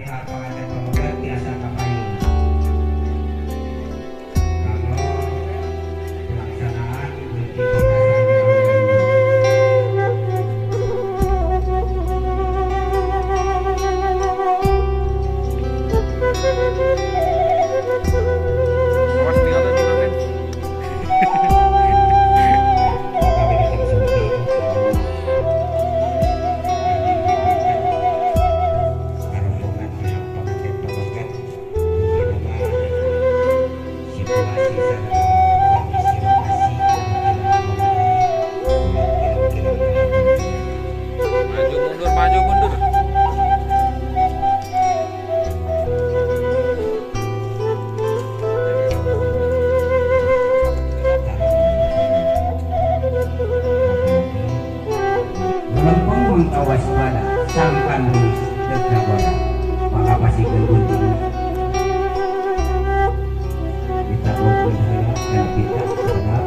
Ka panganten pamegat tiasa kapayun kanggo pelaksanaan gunting pita sareng kalung bunga. Awas tinggalin tinggalin. Kami datang sumping karombongan pihak pengantin pamegat mungkin mah situasi sareng kondisi lokasi anu tidak memadai ulah kirang-kirang. Maju mundur, maju mundur. Melempeng mangka waspada, sangkan mulus teu kagoda. Mangga pasikeun gunting, ditabuhkeun heula kana pita. Sebab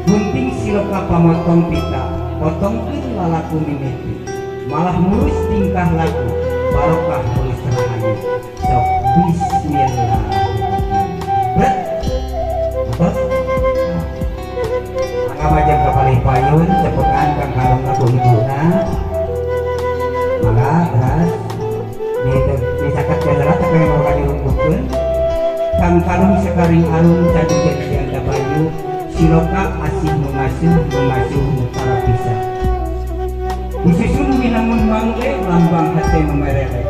gunting siloka pamotong pita, potongkeun lalaku mimiti, malah mulus tingkah laku, barokah mulus rahayu. Sok, bismillah. Bret. Atos. Mangga majeng ka palih payun, cepekan kang kalung ka ibuna. Mangga teras di disakat heula teh pengen mau dirungkukeun. Kang kalung sekaring alun cadu jadi bayu siloka asih nu ngasuh, nu ngasuh nu tara bisa. Disusun winangun mangle, lambang hate nu merele.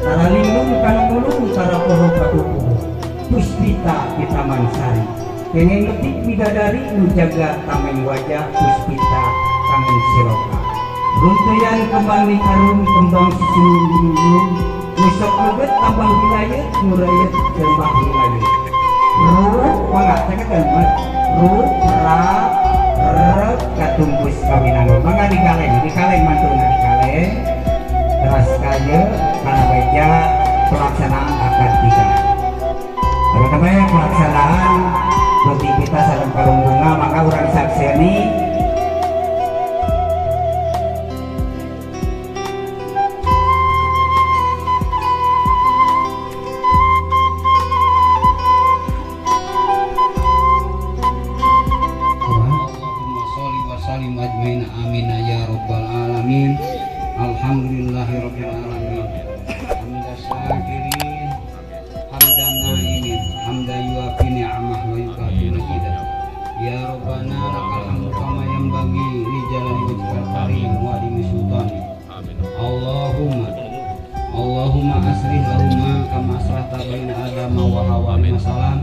Tara linglung kana mulung, tara poho katupuhu. Puspita di taman sari. Kenging letik bidadari nu jaga tameng wajah puspita kangeng siloka. Runtuyan kembang ning arum, kembang susun gunung. Nu sok leget tambah wilayah, murayet tambah wilayah. Ru, mangga caketan mah. Ru, ra, re, katumbus kawinangun. Mangga dikaleng, dikaleng mantuna dikaleng. Teras kaya kana beja pelaksanaan akad nikah. Terutama pelaksanaan gunting pita sareng kalung bunga, maka urang sakseni. Allahumma sholli wa sallim ajmain, amin ya rabbal alamin. Alhamdulillahi rabbil alamin, hamdan syakirin, hamdan na'imin, hamdan yuafi ni'amah wa yukafi mazidah. Ya rabbana lakal hamdu kama yanbaghi li jalali wajhikal karim wa azimi sultani. Allahumma Allahumma aslih lahuma kama aslahta baina Adama wa Hawa salam,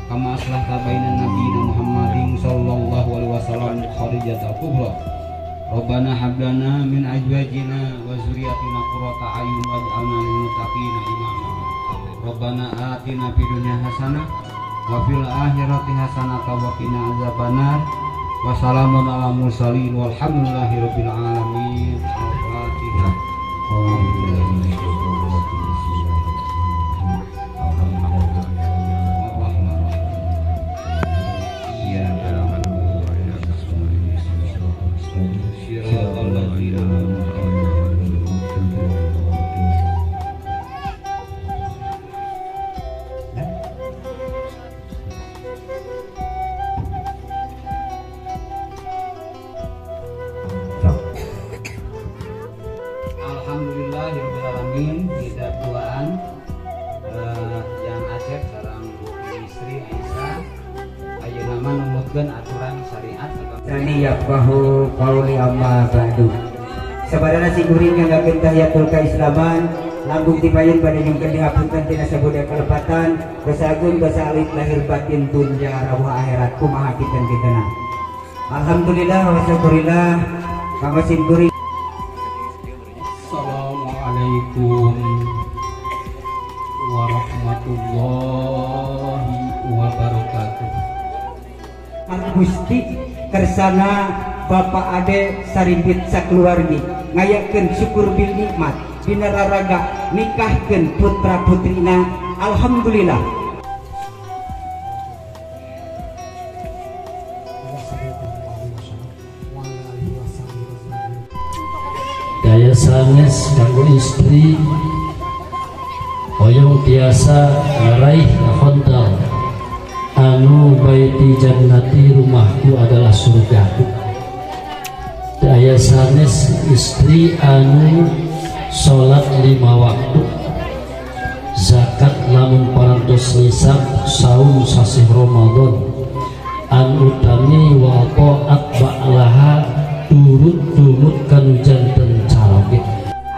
kama aslahta baina nabiyina Muhammadin sallallahu alaihi wasallam Khadijah al-Kubra. Rabbana hab lana min azwajina wa zurriyyatina qurrata a'yun waj'alna lil muttaqina imama. Rabbana atina fid dunya hasanah wa fil akhirati hasanah wa qina adzabannar. Wa salamun ala mursalin walhamdulillahi rabbil alamin. Al-Fatihah. Iyyaka na'budu wa iyyaka nasta'in. Shiratal ladzina an'amta 'alaihim. Sok. Alhamdulillahirobbilalamin, tidak duaan yang Asep sareng istri Aisyah ayeuna mah numutkeun aturan syariat agama. Sani yafqahu qauli, amma ba'du. Sabadana sikuring nganggakeun tahiyatul kaislaman, langkung tipayun pada nyungkeun dihapunten tina sabuda kalepatan, dosa agung dosa alit, lahir batin, dunya rawuh akhirat, kumaha kinten-kintena. Alhamdulillah wa syukurillah kanggo simkuring. Assalamualaikum warahmatullahi wabarakatuh. Gusti kersana Bapak Ade Sarimpit sakeluargi ngayakeun syukur bil nikmat dina raraga nikahkeun putra putrina. Alhamdulillah. Gaya sanges kanggo istri. tiasa ngaraih ngakontal anu baiti jannati, rumahku adalah surgaku. Teu aya sanes istri anu salat lima waktu, zakat lamun parantos nisab, saum sasih Ramadan, anu utami wa ta'at ba'laha, turut tumut kanu janten caroge.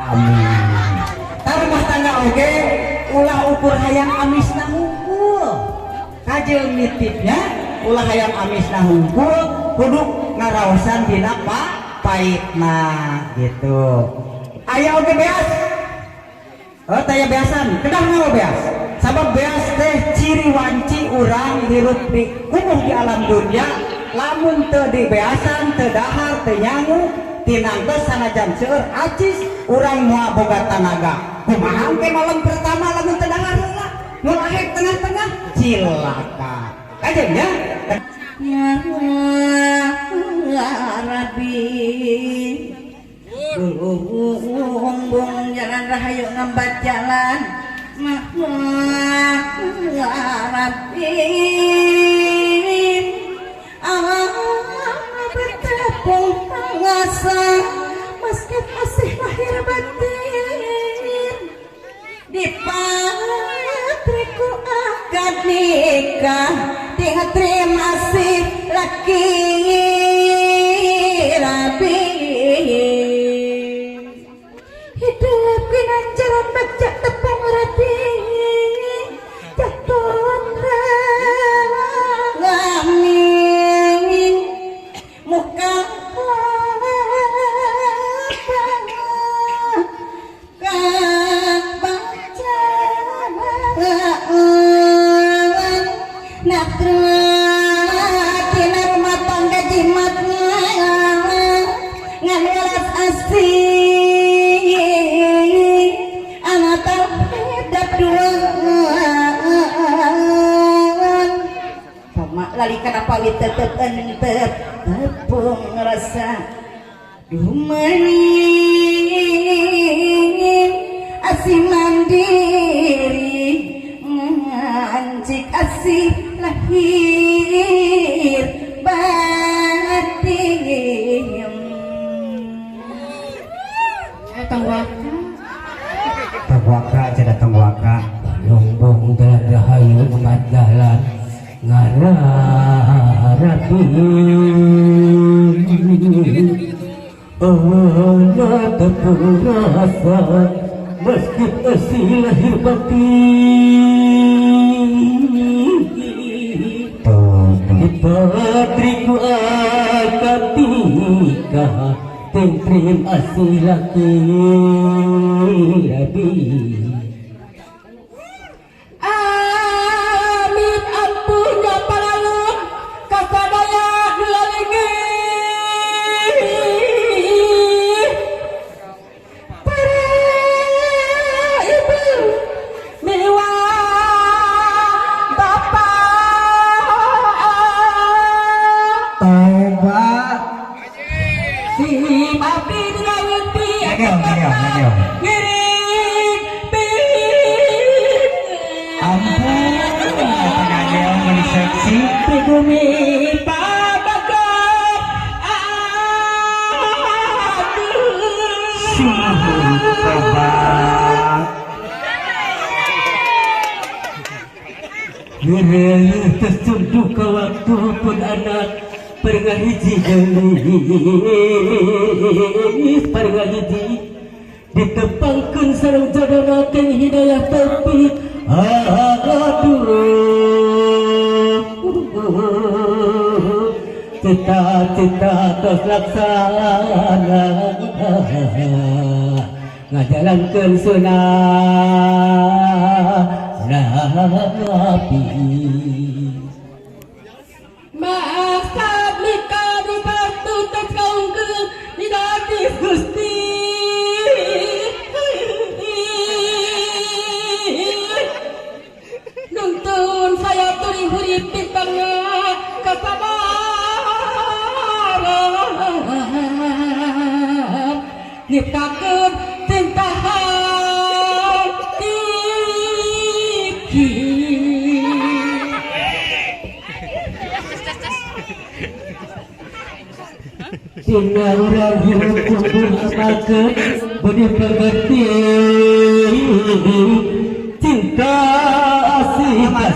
Amin. Tar rumah tangga oge ulah ukur hayang amisna hungkul. Kajeun nitipnya ulah hayang amisna hungkul, kudu ngaraosan dina paitna gitu. Aya oge beas. Oh, taya beasan, kedah ngawo beas. Sabab beas teh ciri wanci urang hirup di kumuh di alam dunia, lamun teu dibeasan, teu dahar, teu nyangu, tinangtos sanajan seueur acis, urang moal boga tanaga. Kumaha engke malam pertama lamun teu dahar heula, mun ahek tengah-tengah cilaka. Kajeun ya. Ya Rabbi, Bumbung jalan rahayu ngambat jalan Ya Rabbi, Allah bertepung pangasa meski masih lahir batin di patriku akad nikah tinggal terima kasih laki Rabbi hidup kinanjaran baca tepung rati jatuh amin muka tina rumah tangga jimatna ngan welas asih anak tauhid duaan pama lali kana pawit tetep entep tepung rasa dumani asih mandiri ngancik asih lahir batin. Tong waka aja datang waka. Lombong dalam rahayu umat dalan ngararapi ana tepung rasa meski asih lahir batin Patriku akad nikah tentrim asih laki Rabi. Amin ampun ya paralun kasadaya lalingi para ibu miwa bapak Tobat. Si abdi dilawiti Nageo, nageo, nageo. ngiring Ampun, eta nageo meuni seksi. Pribumi pabagot aduh Sungguh tobat. Ngereuyeuh tercunduk ka waktu pun anak parengah hiji geulis parengah hiji ditepangkeun sareng jodona keng hidayah taufik aduh cita-cita tos laksana ngajalankeun sunnah Nabi. Maksad nikah dipertutup kaungkeul didadis Gusti nuntun saya turi hurip di tengah kesabaran nyiptakeun cinta hati. Dina urang hirup kudu amalkeun budi pekerti cinta asih sama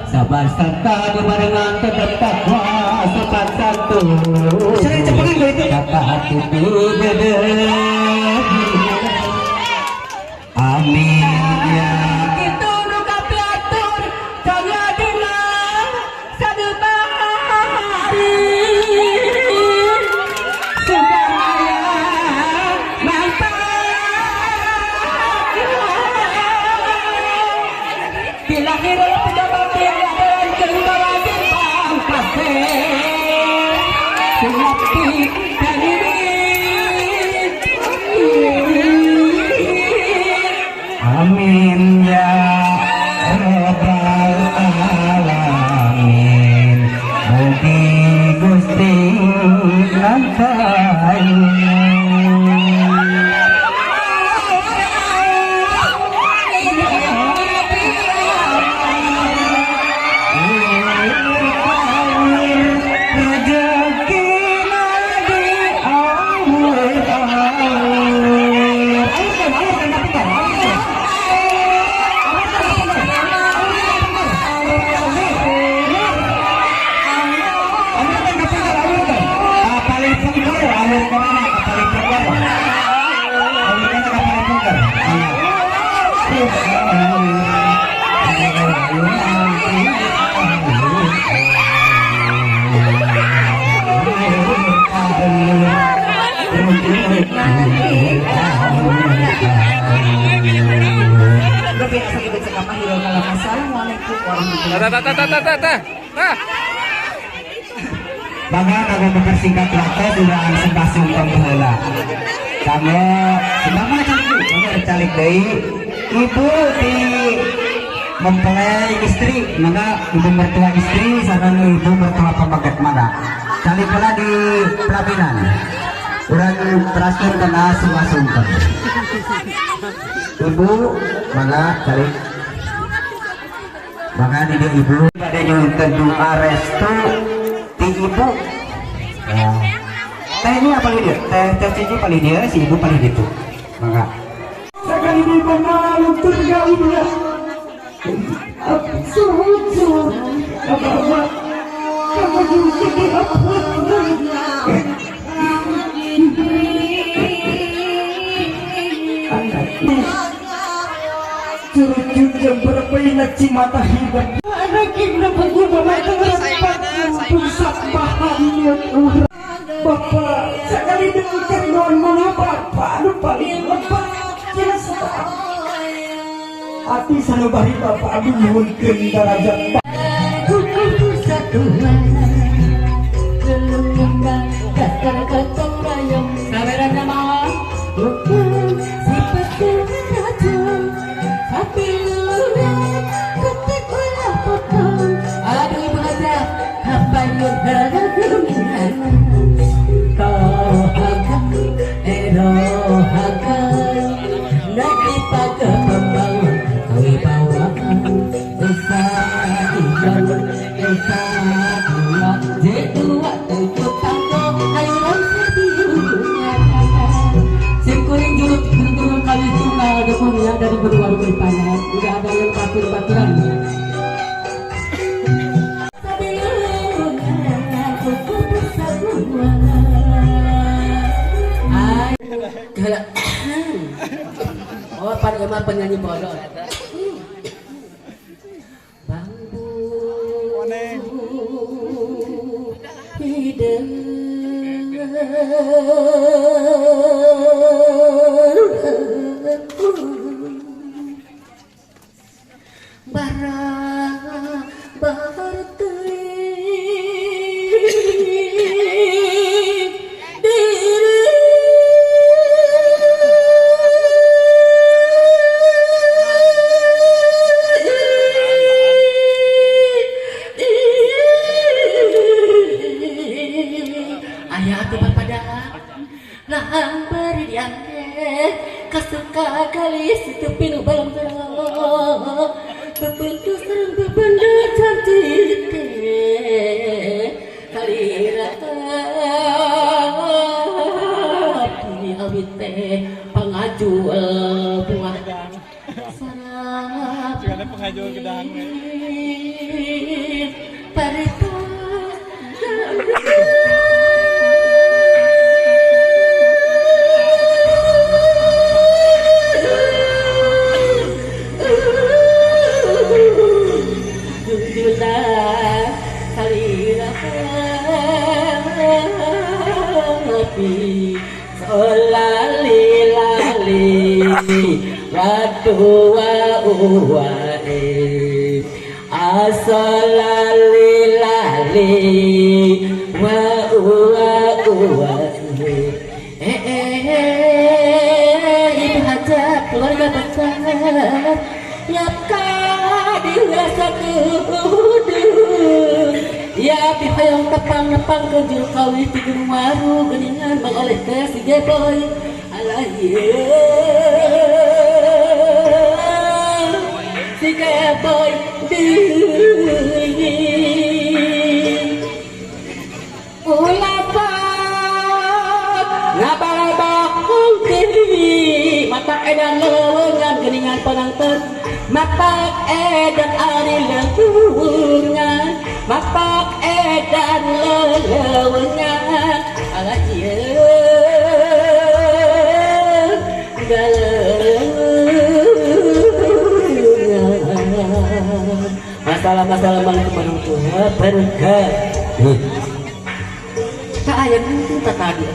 sabar serta dibarengan tetap takwa sopan santun kata hati bede. Amin ya. Itu nu kapiatur jangadina sadubari supaya mantap dilahir oleh pejabat yang lahiran kehidupan pangkase singapti dan ini. Amin ya Rabbal alamin. Mugi Gusti lantai. Bangga kanggo mempersingkat waktu urang sembah sungkem heula. Kanggo sembah macam itu, calik deui ibu di mempelai istri, mangga ibu mertua istri sareng ibu mertua pameget mangga. Calik heula di pelaminan. Urang teraskeun kana sembah sungkem. Ibu mangga calik. Mangga di dieu ibu bade nyuhunkeun doa restu ti ibu. Nah, teh ini apa dia? Teh teh cici paling dia, si ibu paling itu. Mangga. Sekali ini pemalu tergaulah. Sujud, apa kamu juga apa? Curujung yang berpinat cimata hidup. Anak ini Bapak sekali demikian non mana bapak anu paling lepat jelas hati sanubari bapak abdi nyuhunkeun darajat. Dari berwarna panas, udah ada yang batur-baturan. Oh, pada penyanyi bodoh. Bambu hidup. Cantik kalira. Ada pengajuan gedang. Dua uwae asalali lali wa uwa uwae ibu hajat keluarga besar yapka dirasa kudu ya pihayong tepang-nepang ke juru kawih di gunung waru geningan mengoleh ke si Geboy alaye si Geboy deui ulah pak ngabalabakong deui mata edan leuweungan geningan panangten mata edan ari leuweungan mata edan leuweungan ala ieu masalah-masalah warahmatullahi wabarakatuh. Tak ayam itu tak tadi.